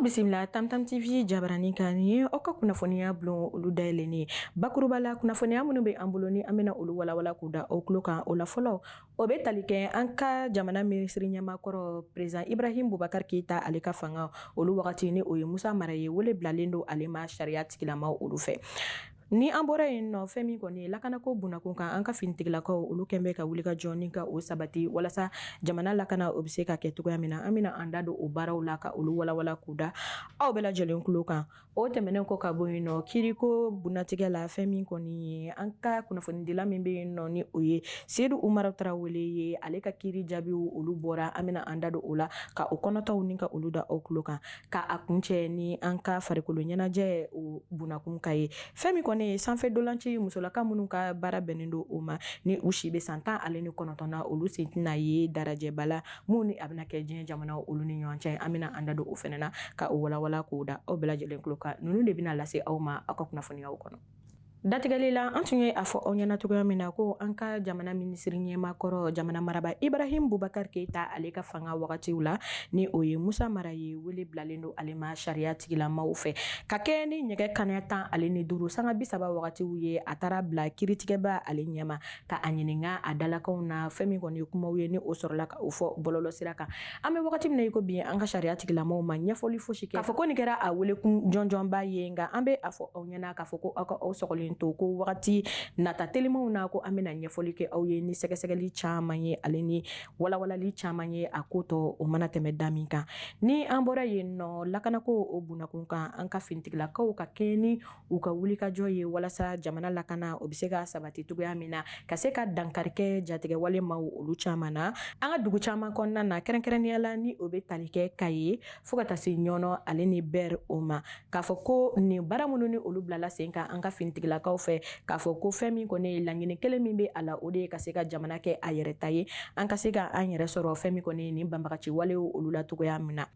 Aw bisimila Tamtam TV jabaranin kan. Nin ye aw ka kunnafoniya bulon olu dayɛlɛnnen ye. Bakuruba la, kunnafoniya minnu bɛ an bolo ni an bɛna olu walawala k'u da aw tulo kan, o la fɔlɔ, o bɛ tali kɛ an ka jamana minisiri ɲɛmaa kɔrɔ, président Ibrahim Boubacar Keita, ale ka fanga olu wagati, ni o ye Musa Mara ye, wele bilalen don ale ma sariya tigilamaw olu fɛ. Ni an bɔra yen nɔ, fɛn min kɔni ye lakanako bunakun kan, an ka finitigilakaw olu kɛn bɛ ka wuli ka jɔ ni ka o sabati walasa jamana lakana o bɛ se ka kɛ cogoya min na. An bɛna an da don o baaraw la ka olu walawala k'u da aw bɛɛ lajɛlen tulo kan. O tɛmɛnen kɔ ka bɔ yen nɔ, kiriko bunatigɛ la, fɛn min kɔni ye an ka kunnafonidila min bɛ yen nɔ, ni o ye Sedu Umaru Tarawele ye, ale ka kiri jaabiw olu bɔra. An bɛna an da don o la ka o kɔnɔtaw ni ka olu da aw tulo kan. Ka a kuncɛ ni an ka farikolo ɲɛnajɛ o bunakun ka ye, fɛn min kɔni ye sanfɛ dolanci musolaka minnu ka baara bɛnnen don o ma, ni u si bɛ san 19 na, olu sen tɛna ye darajɛba la mun ni a bɛna kɛ diɲɛ jamanaw olu ni ɲɔgɔn cɛ. An bɛna an da don o fɛnɛ na ka o walawala k'o da aw bɛɛ lajɛlen tulo kan. Ninnu de bɛna lase aw ma aw ka kunnafoniyaw kɔnɔ. Datigɛli la, an tun ye a fɔ aw ɲɛna cogoya min na ko an ka jamana minisiri ɲɛmaa kɔrɔ, jamana maraba Ibrahim Boubacar Keita, ale ka fanga wagatiw la, ni o ye Musa Mara ye, wele bilalen don ale ma sariya tigilamaw fɛ. Ka kɛ ni nɛgɛ kanɲɛ 15 sanga 30 wagatiw ye, a taara bila kiritigɛba ale ɲɛma ka a ɲininka a dalakanw na. Fɛn min kɔni ye kumaw ye ni o sɔrɔla ka o fɔ bɔlɔlɔsira kan. An bɛ wagati min na i ko bi, an ka sariya tigilamaw ma ɲɛfɔli fosi kɛ k'a fɔ ko nin kɛra a welekun jɔnjɔnba ye. Nka an bɛ a fɔ aw ɲɛna k'a fɔ ko aw ka aw sɔgɔlen to ko wagati nata telimanw na, ko an bɛna ɲɛfɔli kɛ aw ye ni sɛgɛsɛgɛli caman ye, ale ni walawalali caman ye, a ko tɔ o mana tɛmɛ da min kan. Ni an bɔra yen nɔ, lakanako o bunakun kan, an ka finitigilakaw ka kɛɲɛ ni u ka wulikajɔ ye walasa jamana lakana o bɛ se ka sabati cogoya min na, ka se ka dankari kɛ jatigɛwale maaw olu caman na an ka dugu caman kɔnɔna na, kɛrɛnkɛrɛnnenya la ni o bɛ tali kɛ Kayi fo ka taa se Ɲɔnɔ ale ni Bɛri o ma, k'a fɔ ko nin baara minnu ni olu bilala sen kan an ka finitigilakaw fɛ, k'a fɔ ko fɛn min kɔni ye laɲini kelen min bɛ a la, o de ye ka se ka jamana kɛ a yɛrɛ ta ye, an ka se ka an yɛrɛ sɔrɔ fɛn min kɔni ye nin banbagaci walew olu la cogoya min na.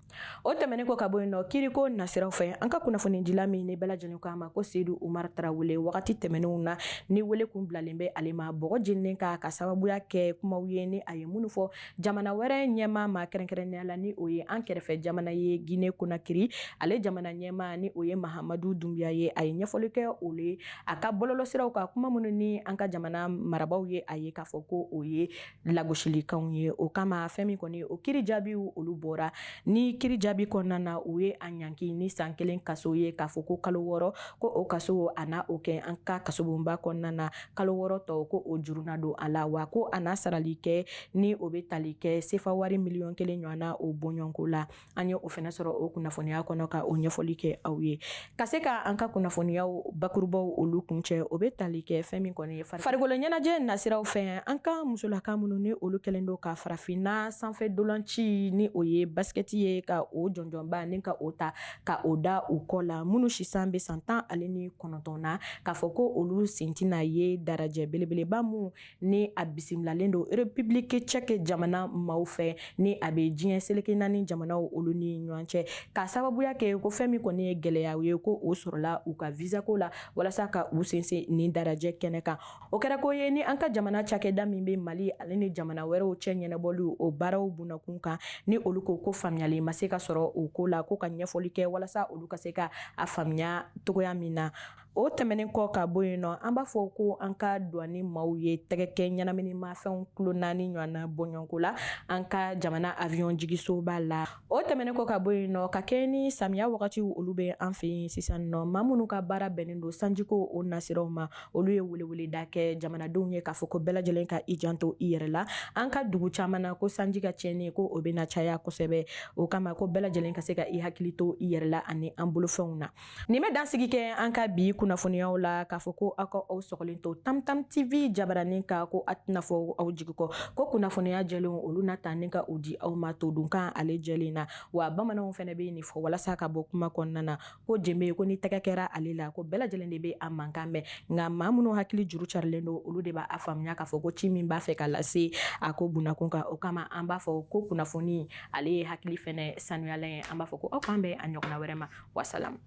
O tɛmɛnen kɔ ka bɔ yen nɔ, kiriko nasiraw fɛ, an ka kunnafonidila min ni bɛɛ lajɛlen ko a ma ko Sedu Umar Tarawele, wagati tɛmɛnenw na ni wele kun bilalen bɛ ale ma bɔgɔ jeninen kan ka sababuya kɛ kumaw ye ni a ye minnu fɔ jamana wɛrɛ ɲɛmaa ma, kɛrɛnkɛrɛnnenya la ni o ye an kɛrɛfɛ jamana ye Guinée Conakry, ale jamana ɲɛmaa ni o ye Mahamadu Dunbiya ye. A ye ɲɛfɔli kɛ olu ye a ka bɔlɔlɔsiraw kan, kuma minnu ni an ka jamana marabaaw ye a ye k'a fɔ ko o ye lagosilikanw ye. O kama, fɛn min kɔni o kiri jaabiw olu bɔra, ni kiri jaabi kɔnɔna na, u ye a ɲanki ni san 1 kaso ye, k'a fɔ ko kalo 6 ko o kaso a na o kɛ an ka kasobonba kɔnɔna na, kalo 6 tɔ ko o juru na don a la, wa ko a na sarali kɛ ni o bɛ tali kɛ sefa wari miliyɔn 1 ɲɔgɔn na o bɔɲɔgɔnko la. An ye o fana sɔrɔ o kunnafoniya kɔnɔ ka o ɲɛfɔli kɛ aw ye. Ka se ka an ka kunnafoniyaw bakurubaw olu kuncɛ, o bɛ tali kɛ fɛn min kɔni ye farikolo ɲɛnajɛ nasiraw fɛ, an ka musolaka minnu ni olu kɛlen don ka farafinna sanfɛ dolanci, ni o ye basikɛti ye, ka o jɔnjɔnba ni ka o ta ka o da u kɔ la, minnu sisan bɛ san 19 na, k'a fɔ ko olu sen tɛna ye darajɛ belebeleba mun ni a bisimilalen don République tchèque jamana maaw fɛ, ni a bɛ diɲɛ seleke naani jamanaw olu ni ɲɔgɔn cɛ, ka sababuya kɛ ko fɛn min kɔni ye gɛlɛya ye ko o sɔrɔla u ka visa ko la walasa ka u sen se nin darajɛ kɛnɛ kan. O kɛra ko ye ni an ka jamana cakɛda min bɛ Mali ale ni jamana wɛrɛw cɛ ɲɛnabɔli o baaraw bunakun kan, ni olu ko ko faamuyali ma se ka sɔrɔ o ko la, ko ka ɲɛfɔli kɛ walasa olu ka se ka a faamuya cogoya min na. O tɛmɛnen kɔ ka bɔ yen nɔ, an b'a fɔ ko an ka douane maaw ye tɛgɛ kɛ ɲɛnaminimafɛnw kilo 4 ɲɔgɔn na bɔɲɔgɔnko la an ka jamana avion jigisoba la. O tɛmɛnen kɔ ka bɔ yen nɔ, ka kɛ ni samiya wagatiw olu bɛ an fɛ yen sisan nɔ, maa minnu ka baara bɛnnen don sanjiko o nasiraw ma, olu ye weleweleda kɛ jamanadenw ye k'a fɔ ko bɛɛ lajɛlen ka i janto i yɛrɛ la. An ka dugu caman na, ko sanji ka tiɲɛni ko o bɛna caya kosɛbɛ. O kama, ko bɛɛ lajɛlen ka se ka i hakili to i yɛrɛ la ani an bolofɛnw na. Nin bɛ dansigi kɛ an ka bi kunnafoniyaw la, k'a fɔ ko aw ka aw sɔgɔlen to Tamtam TV jabaranin kan, ko a tɛna fɔ aw jigi kɔ, ko kunnafoniya jɛlenw olu na ta ni ka u di aw ma todunkan ale jɛlen na. Wa bamananw fana bɛ nin fɔ walasa ka bɔ kuma kɔnɔna na ko jenbe, ko ni tɛgɛ kɛra ale la, ko bɛɛ lajɛlen de bɛ a mankan mɛn, nka maa minnu hakili juru carilen don, olu de b'a faamuya k'a fɔ ko ci min b'a fɛ ka lase a ko bunakun kan. O kama, an b'a fɔ ko kunnafoni ale ye hakili fɛnɛ sanuyalen ye. An b'a fɔ ko aw k'an bɛn a ɲɔgɔnna wɛrɛ ma. Wasalam.